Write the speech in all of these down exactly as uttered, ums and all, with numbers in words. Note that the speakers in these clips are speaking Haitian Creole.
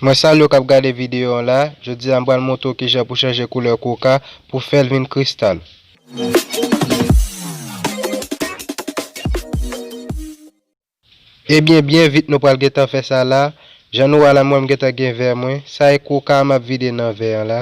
Mwen salye w k ap gade videyo an la. Jodi a, m pral montre w kijan pou chanje koulè koka pou fè l vin kristal. Ebyen, byen vit nou pral gentan fè sa la. Jan nou wè la, mwen m gentan gen vè mwen. Sa e koka m ap vide nan vè an la.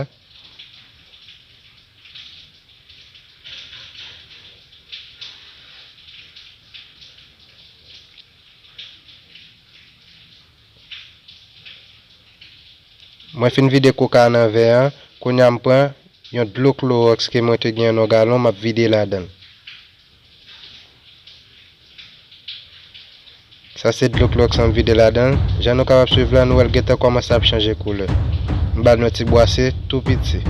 Mwen fin vide koka nan vè an. Kounye a m pran yon dlo klowòks ke mwen te gen nan yon galon, m ap vide ladan l. Sa se dlo klowòks m ap vide ladan l. Jan nou kapab swiv la, nou wè l gentan kòmanse ap chanje koulè. M ba l yon ti bwase tou piti.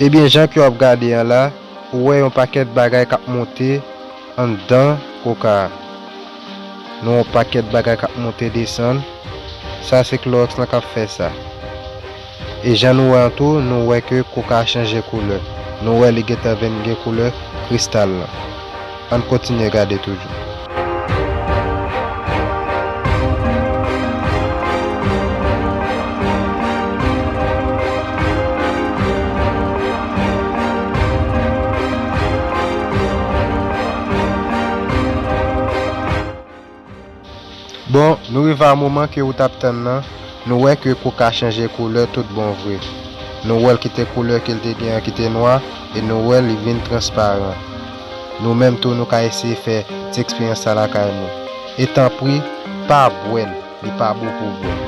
Ebyen, jan ke w ap gade an la, ou wè yon pakèt bagay k ap monte anndan koka a. Nou wè yon pakèt bagay k ap monte desann. Sa se klowòks lan k ap fè sa. E jan nou wè an tou, nou wè ke koka a chanje koulè. Nou wè li gentan vin gen koulè kristal lan. Ann kontinye gade toujou. Bon, nou rive a moman ke ou t ap tann nan. Nou wè ke koka chanje koulè tout bon vre. Nou wè l kite koulè ke l te gen an ki te nwa, e nou wè li vin transparan. Nou menm tou, nou ka eseye fè ti eksperyans sa lakay nou. E tanpri, pa bwè l, li pa bon pou bwè.